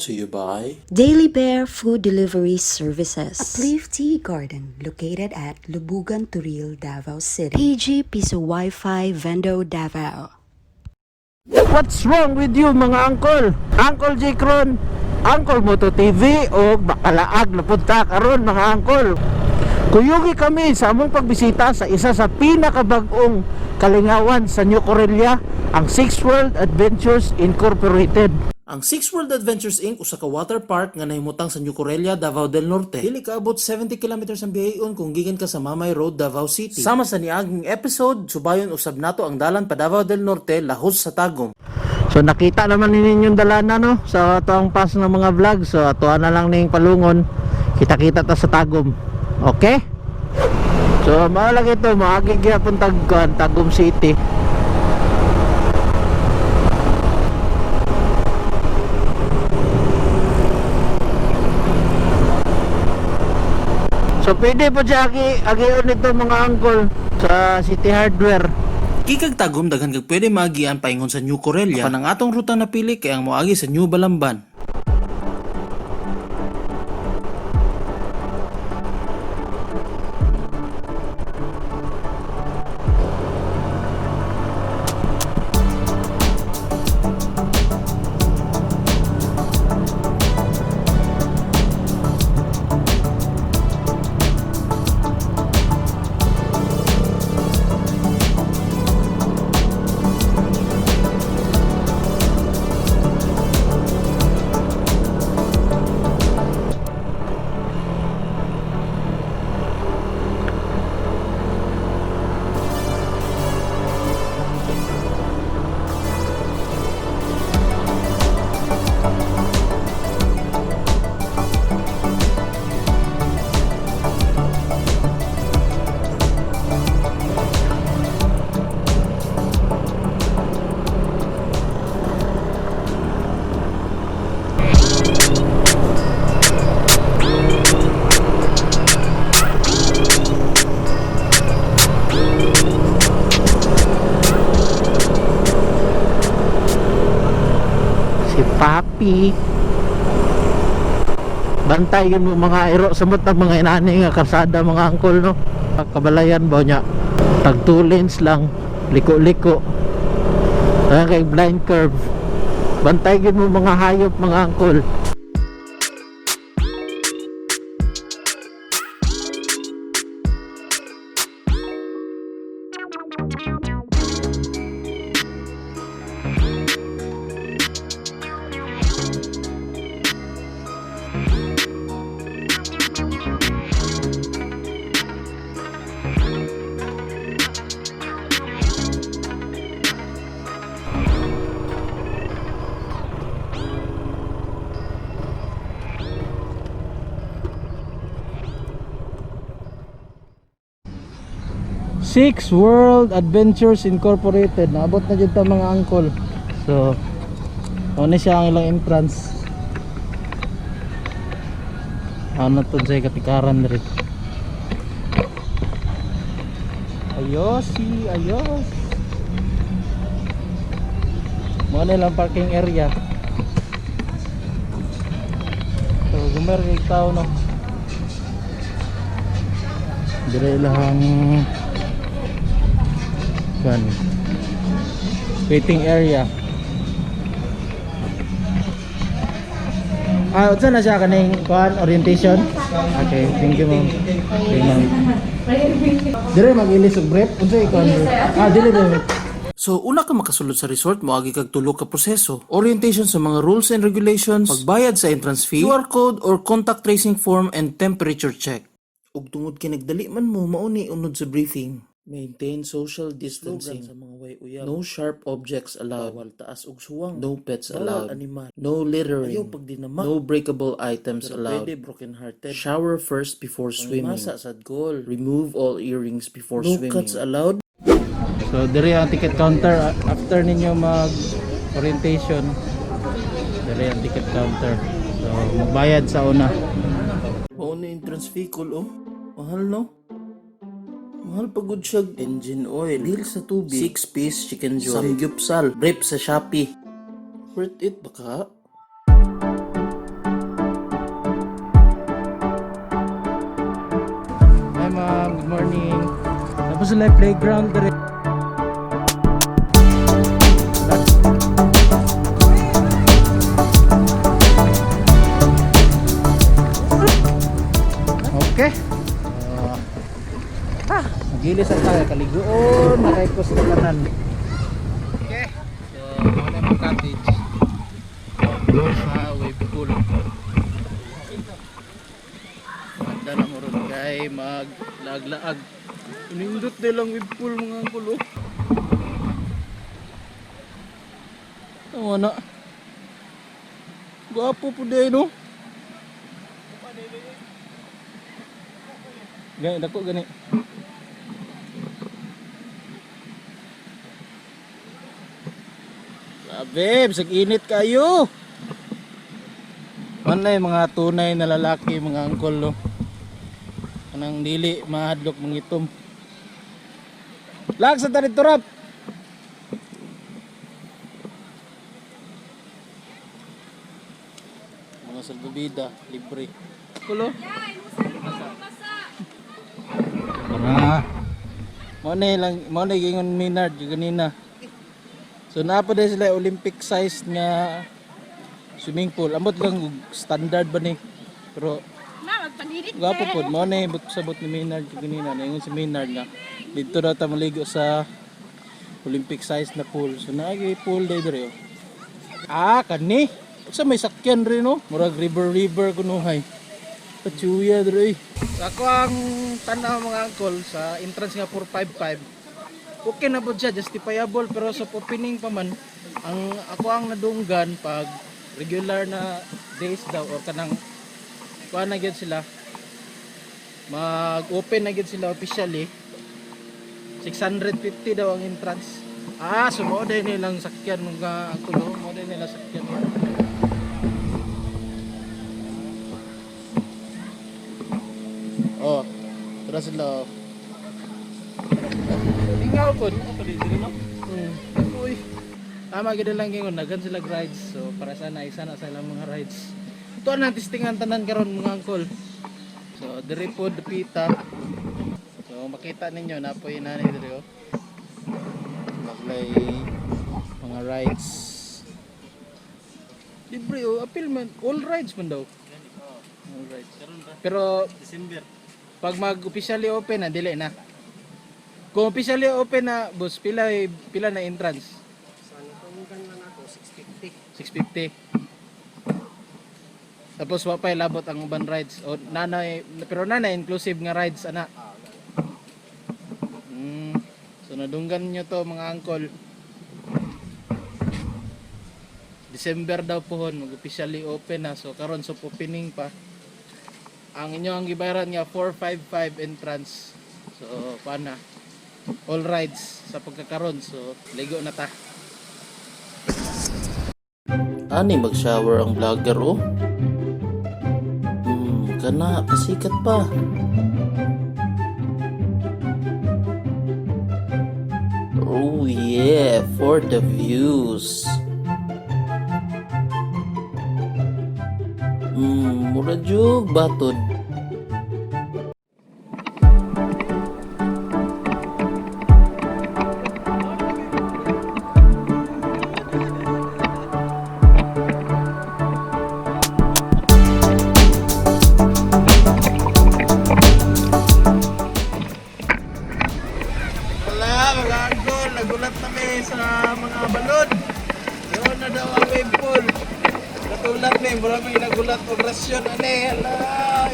Brought to you by Daily Bear Food Delivery Services. Uplift Tea Garden, located at Lubugan, Turil, Davao City. PG Piso Wi-Fi Vendo Davao. What's wrong with you, mga angkol? Angkol J. Cron, Angkol Moto TV o Bakalaag na punta karon, mga angkol. Kuyugi kami sa among pagbisita sa isa sa pinakabag-ong kalingawan sa New Corelia, ang Six World Adventures Incorporated. Ang Six World Adventures Inc. usa ka water park nga nahimutang sa New Corelia, Davao del Norte. Dili kaabot 70 kilometers ang biyaheon kung gikan ka sa Mamay Road, Davao City. Sama sa niaging episode, subayon usab nato ang dalan pa Davao del Norte lahos sa Tagum. So nakita naman ninyo yung dalana, no, sa atoang pas ng mga vlog. So atoa na lang ning palungon. Kita-kita ta sa Tagum. Okay? So mao lang ito, maagi gyapon tag kuan, Tagum City. So pwede po siya agi agion nito, mga angkol, sa City Hardware. Gikag Tagum, daghan kag pwede maagian paingon sa New Corelia. Apan ang atong ruta napili kay ang moagi sa New Balamban. Si Papi. Bantay yun mo mga iro, samot ang mga inani nga karsada, mga angkol, no. Kabalayan ba niya, tag two lanes lang, liko-liko. Ayan kay blind curve. Bantay yun mo mga hayop, mga angkol. Six World Adventures Incorporated. Naabot na dito, mga angkol. So, ano siya ang ilang entrance. Ano to sa katikaran rin. Ayos, si ayos. Mo na ilang parking area. So, gumer kay tao, no. Dire lang kan waiting area. Ah, unsa na siya kaning kuan orientation? Okay, thank you, ma'am. Okay, ma'am. Dire mag-ilis og brief unsa ikaw? Ah, dili dili. So una ka makasulod sa resort, moagi kag tulo ka proseso. Orientation sa mga rules and regulations, pagbayad sa entrance fee, QR code or contact tracing form and temperature check. Ug tungod kay nagdali man mo, mauni unod sa briefing. Maintain social distancing. Sa mga way uyab. No sharp objects allowed. Bawal taas og suwang. No pets allowed. Animal. No littering. Ayaw pagdinamak. No breakable items allowed. Pwede broken hearted. Shower first before swimming. Masa sad goal. Remove all earrings before no swimming. No cuts allowed. So dire ang ticket counter after ninyo mag orientation. Dire ang ticket counter. So magbayad sa una. Mao na entrance fee kol oh. Mahal, no? Mahal pagod siya. Engine oil. Bill sa tubig. 6 piece chicken joy. Samgyupsal. Brief sa Shopee. Worth it ba ka? sila playground dire. Okay. Gilis ang tayo, kaliguon, nakaikos na kanan. Okay. So, muna yung cottage. Doon sa wave pool. Ganda na mo ron kay maglaag-laag. Inindot na lang wave pool mga angkol oh. Tama na. Gwapo po din no. Gani, dako gani. Grabe, bisag init kayo. Manay mga tunay na lalaki mga angkol no. Kanang dili mahadlok mangitom. Lag sa tarit turap. Mga salbabida, libre. Kulo. Ah. Mo na lang, mo na gingon Maynard ganina. So naa pa din sila Olympic size nga swimming pool. Ambot lang og standard ba ni. Pero gwapo pod mo na but sabot ni Maynard ganina. Naingon si Maynard nga didto daw ta maligo sa Olympic size na pool. So naagi pool day dire oh. Ah, kani. Sa may sakyan rin no. Murag river river kunuhay. Pachuya dire. So ako ang tanaw mga angkol sa entrance nga 455. Okay na po siya, justifiable pero sa opening pa man ang ako ang nadunggan pag regular na days daw or kanang kuan na gyud sila, mag-open na gyud sila officially, 650 daw ang entrance. Ah, so mo din nilang sakyan mga angkol, oh. Mo din nila sakyan. Oh, tara sila. Oh. Ingaw po, ako dito no. Uy. Tama gid lang ingon daghan sila rides. So para sana isa na sa ilang mga rides. Ito ang testingan tanan karon mga angkol. So diri po dapita. So makita ninyo na po inani diri oh. Naglay mga rides. Libre oh, appeal man all rides man daw. All rides. Pero December. pag mag-officially open na, dili na. Kung officially open na, boss, pila pila na entrance? Sa natunggan man ako 650. 650. Tapos wa pa ilabot ang uban rides o nanay, pero nanay inclusive nga rides ana. So nadunggan nyo to mga angkol. December daw pohon mag-officially open na. So karon so opening pa. Ang inyo ang gibayaran nga 455 entrance. So pana all rides sa pagkakaron. So ligo na ta. Ani mag-shower ang vlogger oh. Kana pasikat pa. Oh yeah, for the views. Mura jug batod. Wala, mga angkol, nagulat kami sa mga balon. Yun na daw ang wave pool. Katulad ni, maraming nagulat og rasyon. Ane, hala,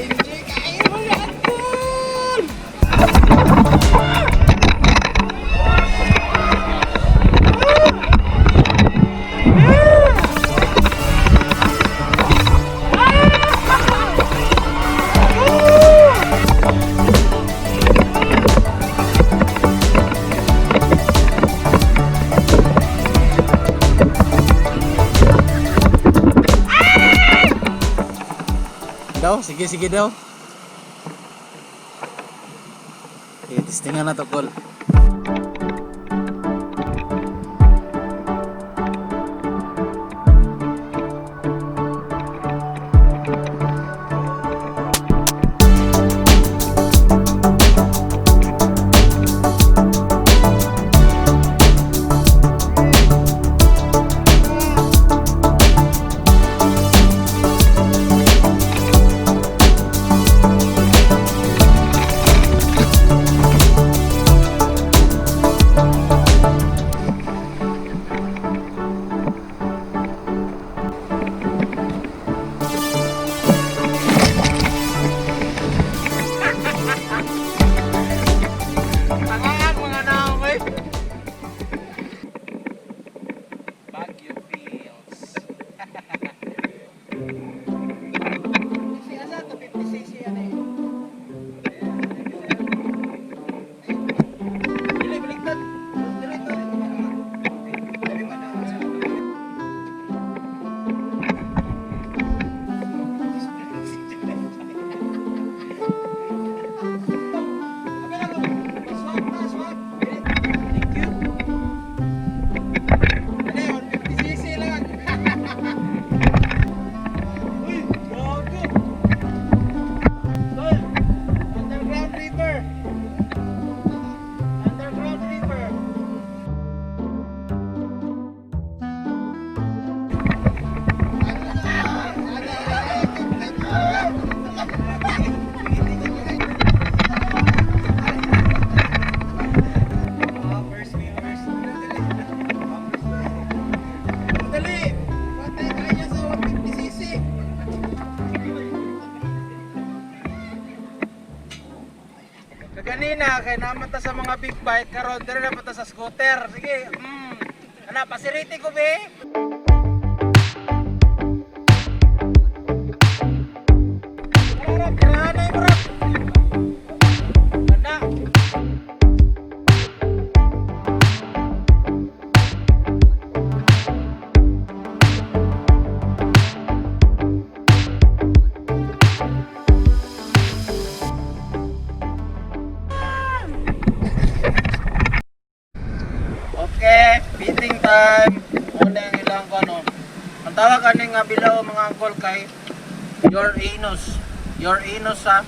enjoy kayo mga angkol! Daw, sige, sige daw. Eh, testingan na to, Kol. Kaganina kay naman ta sa mga big bike, karon diri na pa ta sa scooter. Sige. Ana pasiriti ko be. Tara, tara, bro. Ana. Okay, fitting time. Una ang ilang ko ano. Ang tawag ani nga bilao, mga angkol, kay your anus. Your anus ha.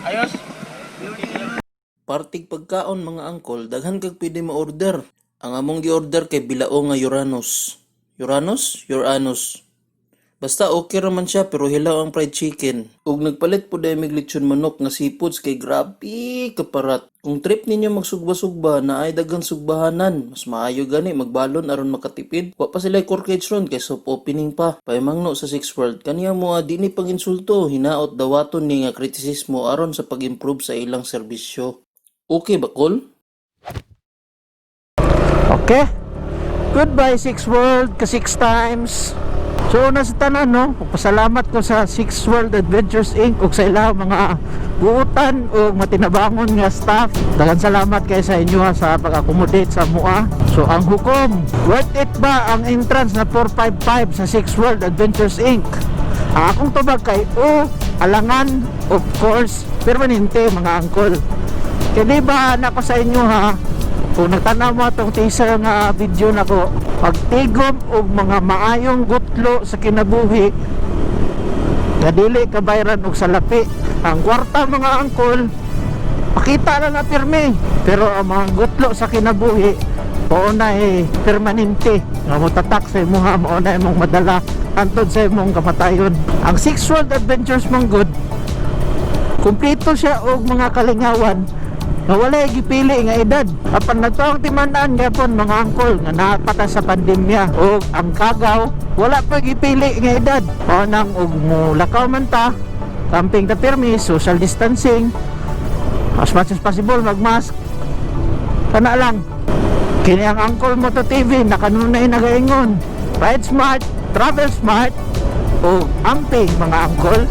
Ayos. Partig pagkaon, mga angkol, daghan kag pwede ma-order. Ang among gi-order kay bilao nga Uranus. Uranus? Uranus. Basta okay raman siya pero hilaw ang fried chicken. Ug nagpalit po dahil mig lechon manok nga seafoods kay grabe kaparat. Kung trip ninyo magsugba-sugba na ay daghan sugbahanan, mas maayo gani magbalon aron makatipid. Wa pa sila corkage ron kay soft opening pa. Paimangno sa Six World kaniya mo di ni pag-insulto, hinaot dawaton ni nga kritisismo aron sa pag-improve sa ilang serbisyo. Okay ba kol? Okay. Goodbye Six World ka six times. So una sa tanan, no, pasalamat ko sa Six World Adventures Inc. ug sa ilang mga buutan ug matinabangon nga staff. Daghang salamat kay sa inyo ha, sa pag-accommodate sa mua. So ang hukom, worth it ba ang entrance na 455 sa Six World Adventures Inc? Ang akong tubag kay o alangan, of course, permanente, mga angkol. Kaya di ba nako sa inyo ha, kung nagtanaw mo atong teaser nga video nako, pagtigom og mga maayong gutlo sa kinabuhi nga dili kabayran og salapi. Ang kwarta, mga angkol, pakita na na pirmi, pero ang mga gutlo sa kinabuhi mao na eh permanente nga motatak sa imuha, mao na imong madala hantod sa imong kamatayon. Ang Six World Adventures man gud, kumpleto siya og mga kalingawan nga walay gipili nga edad. Apan nagtuang timan-an gyapon, mga angkol, nga napata sa pandemya og ang kagaw wala pa gipili nga edad. Mao nang og mulakaw man ta, camping ta pirmi, social distancing as much as possible, magmask kana lang. Kini ang Angkol Moto TV nakanunay nagaingon, ride smart, travel smart o amping, mga angkol.